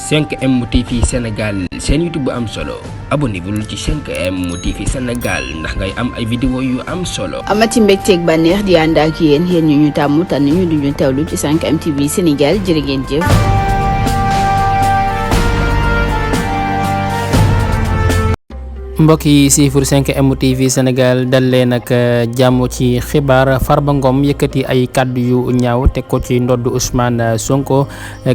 5M TV Sénégal seen YouTube bu am solo abonnez-vous ci 5M TV Sénégal ndax ngay am ay vidéo yu am solo. amati mbégteeg bànneex di ànd ak yéen ñu tàmm tànn ñu duñu teewlu ci 5M TV Sénégal jërë ngeen jëf. mbokk yi siifur 5M TV Sénégal dal leen ak jàmm ci xibaar. Farba Ngom yëkkati ay kaddu yu ñaaw teg ko ci ndodd Ousmane Sonko,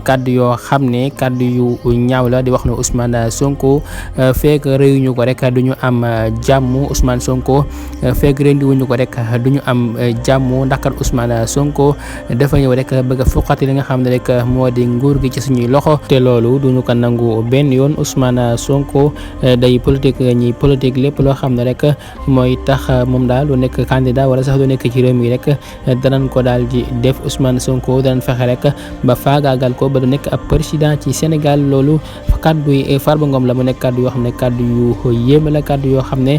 kaddu yoo xam ne kaddu yu ñaaw la, di wax ne Ousmane Sonko fekk réewuñu ko rek duñu am jàmm. Ousmane Sonko fekk rendiwuñu ko rek duñu am jàmm ndax kat Ousmane Sonko dafa ñëw rek bëgg a fuqati li nga xam ne rek moo di nguur gi ci suñuy loxo, te loolu duñu ko nangu benn yoon. Ousmane Sonko day politique lépp loo xam ne rek mooy tax moom daal lu nekk candidat wala sax lu nekk ci réew mi rek danañ ko daal di def. Ousmane Sonko danañ fexe rek ba faagaagal ko ba du nekk ab président ci Sénégal. loolu kaddu yi Farba Ngom la mu nekk kaddu yoo xam ne kaddu yu yéeme la, kaddu yoo xam ne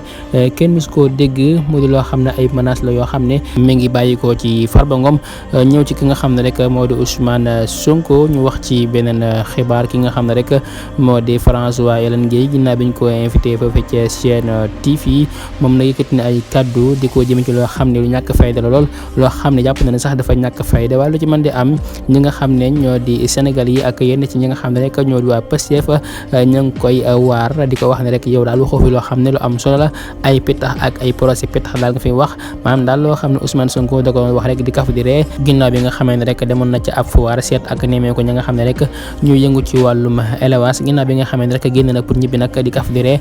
kenn mus koo dégg mu di loo xam ne ay menaces la yoo xam ne mi ngi bàyyi ko ci Farba Ngom. ñëw ci ki nga xam ne rek moo di Ousmane Sonko, ñu wax ci beneen xibaar. ki nga xam ne rek moo di François Hélène Guèye ginnaaw biñ ko invité foofu ci Sen TV, moom na yëkkati na ay kaddu di ko jëme ci loo xam ne lu ñàkk fayda la lool, loo xam ne jàpp na ne sax dafa ñàkk fayda. waaye lu ci mën di am, ñi nga xam ne ñoo di Sénégal yi ak yenn ci ñi nga xam ne rek ñoo di waa Pastef ña ngi koy waar di ko wax ne rek yow daal waxoo fi loo xam ne lu am solo la, ay pitax ak ay procès pitax daal nga fi wax. maanaam daal loo xam ne Ousmane Sonko da ko wax rek di kaf di ree ginnaaw bi nga xamee ne rek demoon na ca ab foire seet ak nemee ko ñi nga xam ne rek ñu yëngu ci wàllum élevage. ginnaaw bi nga xamee ne rek génn na pour ñibbi nag di kaf di ree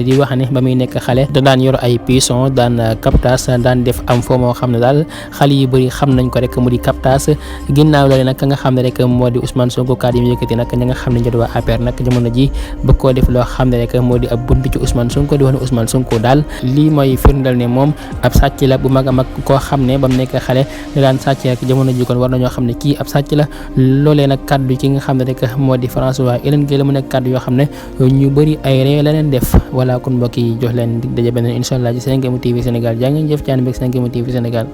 di wax ne ba muy nekk xale da daan yor ay pisson, daan captage, daan def am foo moo xam ne daal xale yu bëri xam nañ ko rek mu di captage. ginnaaw loolu nag ka nga xam ne rek moo di Ousmane Sonko kàddu yi mu yëkkati nag ñi nga xam ne ñoo di waa APR nag jamono ji ba koo def loo xam ne rek moo di ab bunt ci Ousmane Sonko, di wax ne Ousmane Sonko daal lii mooy firndal ne moom ab sàcc la bu mag a mag, koo xam ne ba mu nekk xale da daan sàcc rek jamono ji kon war nañoo xam ne kii ab sàcc la. loolee nag kàddu ki nga xam ne rek moo di François Hélène Guèye la mu nekk kàddu yoo xam ne ñu bëri ay ree la leen def. voilà kon mbokk yi jox leen dig daje beneen incha allah ci 5M TV Sénégal. jaa ngeen jëf ci ànd ak 5M TV Sénégal.